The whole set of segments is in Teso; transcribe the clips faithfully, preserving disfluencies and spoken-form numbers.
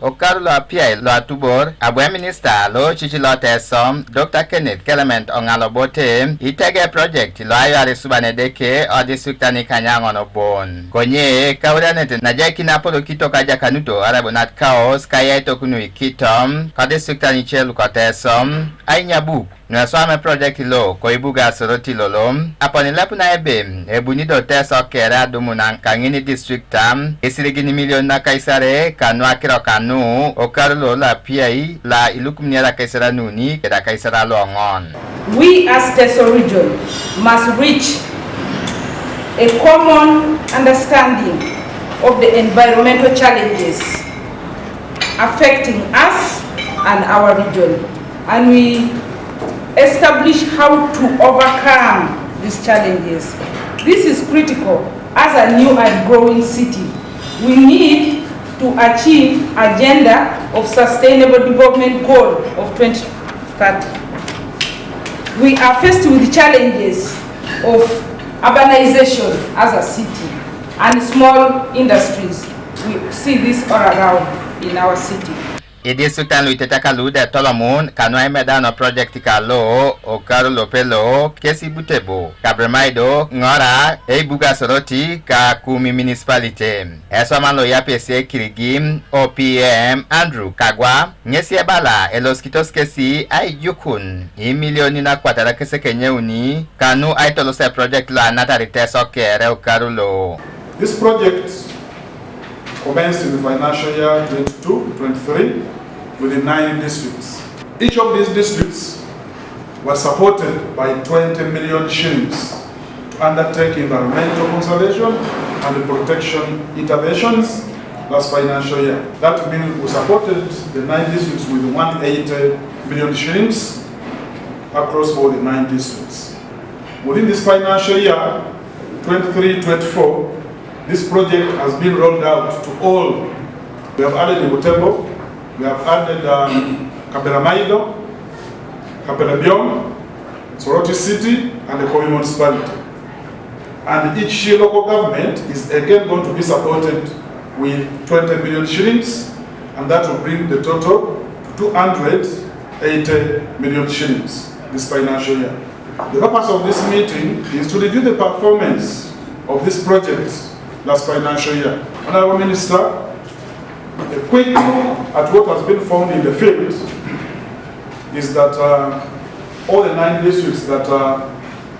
Okaru lo apiai lo atubor, abu eminista lo cici lo Teso, Doctor Kenneth Clement Ong'al Obote, itege project lo ayuar isuban Edeke o district ani kanyaŋon bon. Konye kaurianet najaikin apolokito ka jakanuto arai bo nat kaos ka yaitokinu ikito, ko district ani cel ko Teso, ainyabuk. Nueswam eproject lo koibuga Soroti lolo, aponi ilepu na ebe ebuni do Teso kere adumun kaŋin distrikta, isirigin milion nakaisare kanu akiro kanu, okaru lo lapiai la ilukumin edakaisare nuni kedakaisare luoŋon. We as Teso region must reach a common understanding of the environmental challenges affecting us and our region, and we establish how to overcome these challenges. This is critical as a new and growing city. We need to achieve agenda of sustainable development goal of twenty thirty. We are faced with challenges of urbanization as a city and small industries. We see this all around in our city. Idistriktan lu itetiak lu de etolomun kanu aimedan o project kalo okaru lope lo kesi Butebo, Kaberamaido, Ŋora, Eibuga Soroti ka Kumi municipality. Eswaman lo yapesi ekirigi O P M Andrew Kagwa, ŋesi ebala elosikitos kesi aijukun imilionin akwatara kesekenyeuni kanu aitolos eproject lo anatari Teso kere okaru lo. This project commenced in the financial year twenty-two twenty-three with the nine districts. Each of these districts was supported by twenty million shillings to undertake environmental conservation and protection interventions last financial year. That means we supported the nine districts with one eighty million shillings across all the nine districts. Within this financial year, twenty-three twenty-four, this project has been rolled out to all. We have added Butebo, we have added, um, Kaberamaido, Kapelebyong, Soroti City, and the Kumi municipality. And each local government is again going to be supported with twenty million shillings, and that will bring the total to two hundred eighty million shillings this financial year. The purpose of this meeting is to review the performance of this project last financial year. Honorable Minister, a quick look at what has been found in the field is that, uh, all the nine districts that, uh,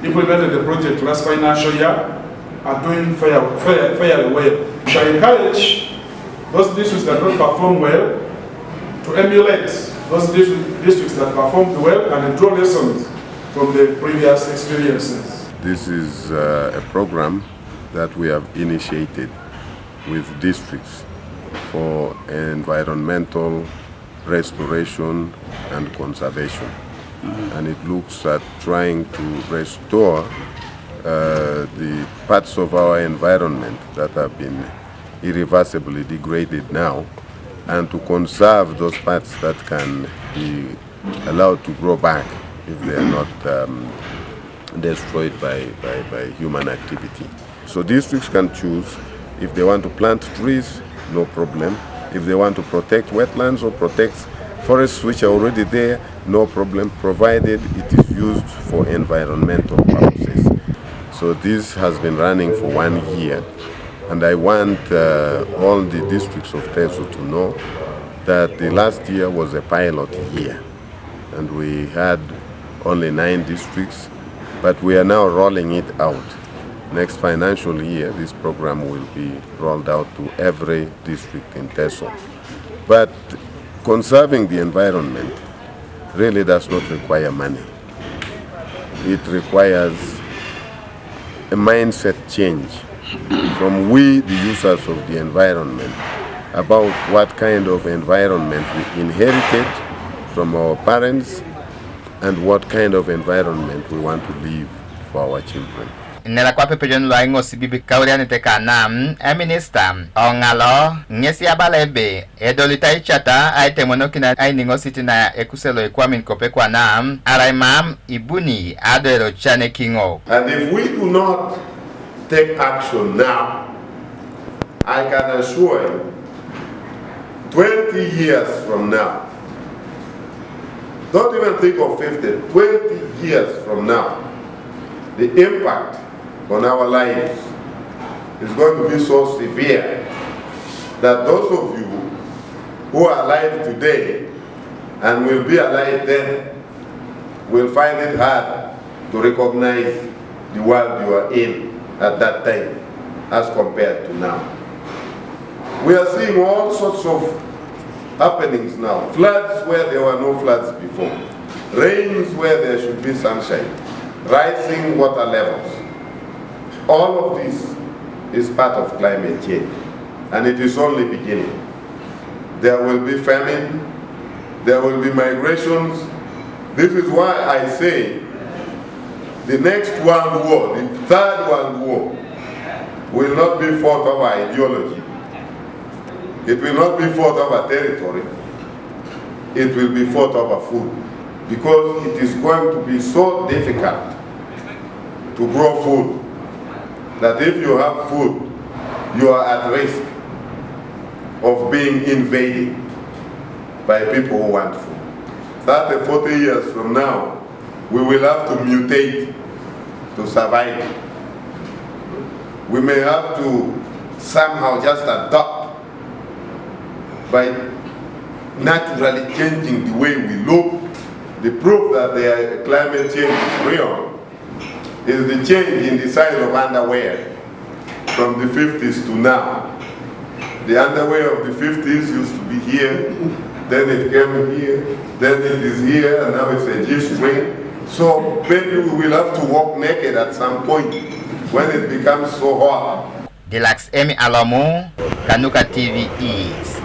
implemented the project last financial year are doing fair, fair, fairly well. We shall encourage those districts that don't perform well to emulate those dis-, districts that performed well and draw lessons from the previous experiences. This is, uh, a program that we have initiated with districts for environmental restoration and conservation. And it looks at trying to restore, uh, the parts of our environment that have been irreversibly degraded now, and to conserve those parts that can be allowed to grow back if they are not, um, destroyed by, by, by human activity. So districts can choose if they want to plant trees, no problem. If they want to protect wetlands or protect forests which are already there, no problem, provided it is used for environmental purposes. So this has been running for one year, and I want, uh, all the districts of Teso to know that the last year was a pilot year, and we had only nine districts, but we are now rolling it out. Next financial year, this program will be rolled out to every district in Teso. But conserving the environment really does not require money. It requires a mindset change from we, the users of the environment, about what kind of environment we inherited from our parents and what kind of environment we want to leave for our children. Nera kwape pejon lo aiŋos bibi kaurianete kana, eminista Ong'al ŋesi abala ebe edolita icata aitemonokin ainiŋosit na ekuse lo ikwamin kope kwana, arai mam ibuni adoero cane kiŋo. And if we do not take action now, I can assure you Twenty years from now, don't even think of fifty, twenty years from now, the impact on our lives is going to be so severe that those of you who are alive today and will be alive then will find it hard to recognize the world you are in at that time as compared to now. We are seeing all sorts of happenings now. Floods where there were no floods before. Rains where there should be sunshine. Rising water levels. All of this is part of climate change, and it is only beginning. There will be famine. There will be migrations. This is why I say the next world war, the third world war, will not be fought over ideology. It will not be fought over territory. It will be fought over food, because it is going to be so difficult to grow food that if you have food, you are at risk of being invaded by people who want food. Thirty, forty years from now, we will have to mutate to survive. We may have to somehow just adapt by naturally changing the way we look. The proof that the climate change is real is the change in the size of underwear from the fifties to now. The underwear of the fifties used to be here, then it came here, then it is here, and now it's a G string. So maybe we will have to walk naked at some point when it becomes so hot. Delax Emi Alomu, Kanuka T V East.